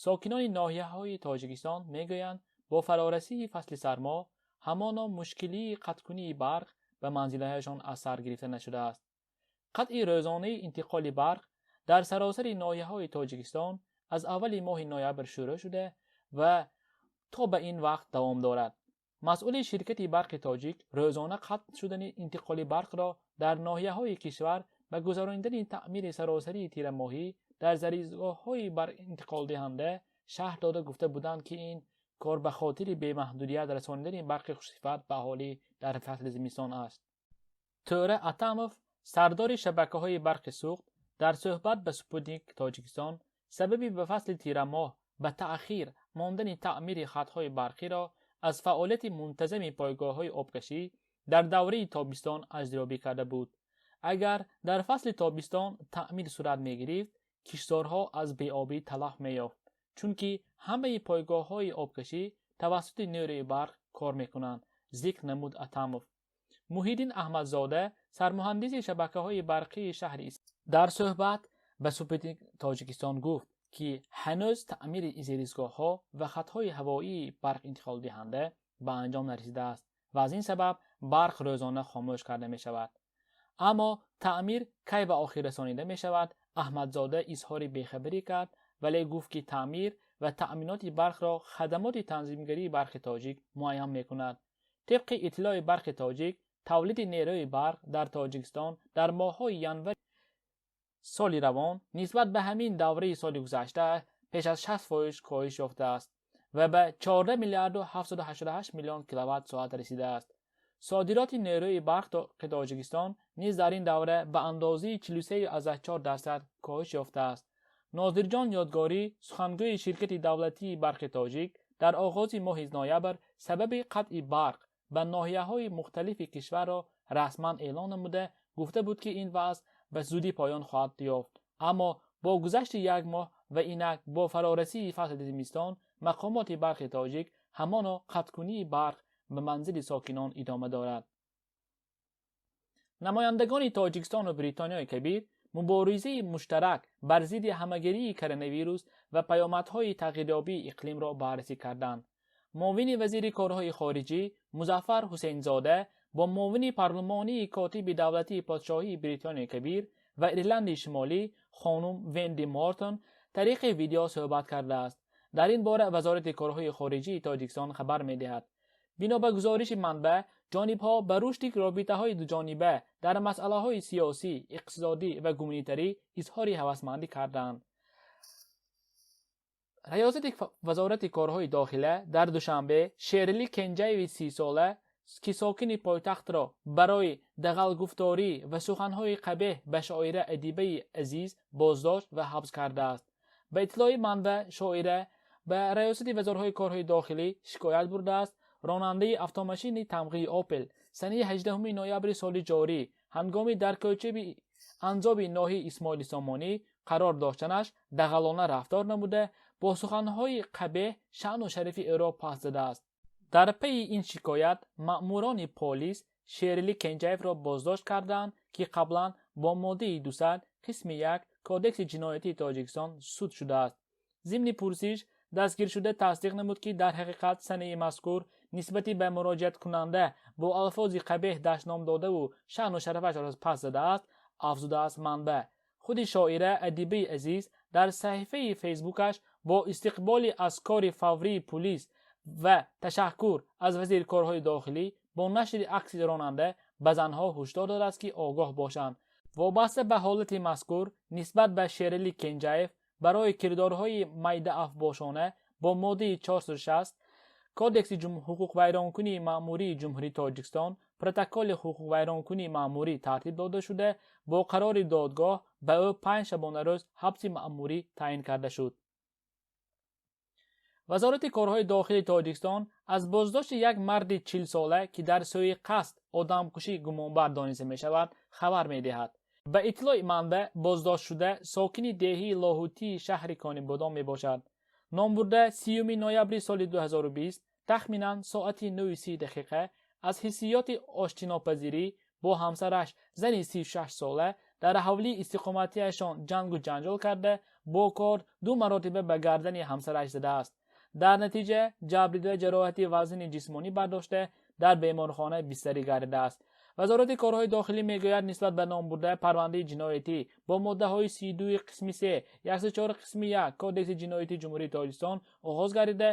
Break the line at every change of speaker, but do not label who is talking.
Сокинони ноҳияҳои Тоҷикистон мегӯянд, бо фарорасии фасли сармо ҳамоно мушкилии қатъкунии барқ ба манзилҳояшон аз сар гирифта нашудааст. Қатъи рӯзонаи интиқоли барқ дар саросари ноҳияҳои Тоҷикистон аз аввали моҳи ноябр шурӯъ шуда ва то ба ин вақт давом дорад. Масъули ширкати Барқи Тоҷик рӯзона қатъ шудани интиқоли барқро дар ноҳияҳои кишвар ба гузаронидани таъмири саросарии тирамоҳӣ дар заризгоҳҳои барқинтиқолдиҳанда шарҳ дода, гуфта буданд, ки ин кор ба хотири бемаҳдудият расонидани барқи хушсифат ба аҳолӣ дар фасли зимистон аст. Тӯра Атамов, сардори шабакаҳои барқи Суғд, дар суҳбат ба Спутник Тоҷикистон сабаби ба фасли тирамоҳ ба таъхир мондани таъмири хатҳои барқиро аз фаъолияти мунтазами пойгоҳҳои обкашӣ дар давраи тобистон арзёбӣ карда буд. Агар дар фасли тобистон таъмир сурат мегирифт, киштзорҳо аз беобӣ талаф меёфт, чунки ҳамаи пойгоҳҳои обкашӣ тавассути нерӯи барқ кор мекунанд, зикр намуд Атамов. Муҳиддин Аҳмадзода, сармуҳандиси шабакаҳои барқии шаҳри, дар суҳбат ба Спутник Тоҷикистон гуфт, ки ҳанӯз таъмири зеризгоҳҳо ва хатҳои ҳавоии барқинтиқолдиҳанда ба анҷом нарасидааст ва аз ин сабаб барқ рӯзона хомӯш карда мешавад. Аммо таъмир кай ба охир расонида мешавад, Аҳмадзода изҳори бехабарӣ кард, вале гуфт, ки таъмир ва таъминоти барқро хадамоти танзимгарии Барқи Тоҷик муайян мекунад. Тибқи иттилои Барқи Тоҷик, тавлиди нерӯи барқ дар Тоҷикистон дар моҳҳои январи соли равон нисбат ба ҳамин давраи соли гузашта беш аз 60% коҳиш ёфтааст ва ба 14 миллиарду 788 миллион киловатт соат расидааст. Содироти нерӯи барқи Тоҷикистон низ дар ин давра ба андозаи 43,4% коҳиш ёфтааст. Нозирҷон Ёдгорӣ, сухангӯи ширкати давлатии Барқи Тоҷик, дар оғози моҳи ноябр сабаби қатъи барқ ба ноҳияҳои мухталифи кишварро расман эълон намуда, гуфта буд, ки ин вазъ ба зудӣ поён хоҳад ёфт. Аммо бо гузашти як моҳ ва инак бо фарорасии фасли зимистон, мақомоти Барқи Тоҷик ҳамоно қатъкунии барқ ба манзили сокинон идома дорад. Намояндагони Тоҷикистону Бритониёи Кабир муборизаи муштарак бар зидди ҳамагирии коронавирус ва паёмадҳои тағйирёбии иқлимро баррасӣ карданд. Муовини вазири корҳои хориҷӣ Музаффар Ҳусейнзода бо муовини парлумонии котиби давлатии Подшоҳии Бритониёи Кабир ва Ирландии Шимолӣ хонум Венди Мортон тариқи видео суҳбат кардааст. Дар ин бора Вазорати корҳои хориҷии Тоҷикистон хабар медиҳад. Бино ба гузориши манбаъ, ҷонибҳо ба рушди робитаҳои дуҷониба дар масъалаҳои сиёсӣ, иқтисодӣ ва гуманитарӣ изҳори ҳавасмандӣ карданд. Раёсати Вазорати корҳои дохила дар Душанбе Шерали Кенҷаеви 30-сола, ки сокини пойтахтро, барои дағалгуфторӣ ва суханҳои қабеҳ ба шоира Адибаи Азиз боздошт ва ҳабс кардааст. Ба иттилои манбаъ, шоира ба Раёсати вазорҳои корҳои дохилӣ шикоят бурдааст. Ронандаи автомашини тамғаи «Опел» санаи 18 ноябри соли ҷорӣ ҳангоми дар кӯчаи Анзоби ноҳияи Исмоили Сомонӣ қарор доштанаш дағалона рафтор намуда, бо суханҳои қабеҳ шаъну шарафи ӯро паст задааст. Дар пайи ин шикоят маъмурони полис Шерали Кенҷаевро боздошт карданд, ки қаблан бо моддаи 200 қисми 1 Кодекси ҷиноятии Тоҷикистон суд шудааст. Зимни пурсиш дастгиршуда тасдиқ намуд, ки дар ҳақиқат санаи мазкур нисбати ба муроҷиаткунанда бо алфози қабеҳ дашном додаву шаъну шарафашро паст задааст, афзудааст манбаъ. Худи шоира Адибаи Азиз дар саҳифаи Фейсбукаш бо истиқболи аз кори фаврии пулис ва ташаккур аз вазири корҳои дохилӣ бо нашри акси ронанда ба занҳо ҳушдор додааст, ки огоҳ бошанд. Вобаста ба ҳолати мазкур нисбат ба Шерали Кенҷаев барои кирдорҳои майдаафбошона бо моддаи 460 Кодекси ҳуқуқвайронкунии маъмурии Ҷумҳурии Тоҷикистон протоколи ҳуқуқвайронкунии маъмурӣ тартиб дода шуда, бо қарори додгоҳ ба ӯ 5 шабонарӯз ҳабси маъмурӣ таъин карда шуд. Вазорати корҳои дохилии Тоҷикистон аз боздошти як марди 40-сола, ки дар сӯи қасд одамкушӣ гумонбар дониста мешавад, хабар медиҳад. Ба иттилои манбаъ, боздоштшуда сокини деҳии Лоҳутии шаҳри Конибодом мебошад. Номбурда 30 ноябри соли 2020 тахминан соати 9:30 дақиқа аз ҳиссиёти оштинопазирӣ бо ҳамсараш, зани 36-сола, дар ҳавлии истиқоматиашон ҷангу ҷанҷол карда, бо корд ду маротиба ба гардани ҳамсараш задааст. Дар натиҷа ҷабрдида ҷароҳати вазнини ҷисмонӣ бардошта, дар беморхона бистарӣ гардидааст. Вазорати корҳои дохилӣ мегӯяд, нисбат ба номбурда парвандаи ҷиноятӣ бо моддаҳои 32 қисми 3, 104 қисми 1 Кодекси ҷиноятии Ҷумҳурии Тоҷикистон оғоз гардида.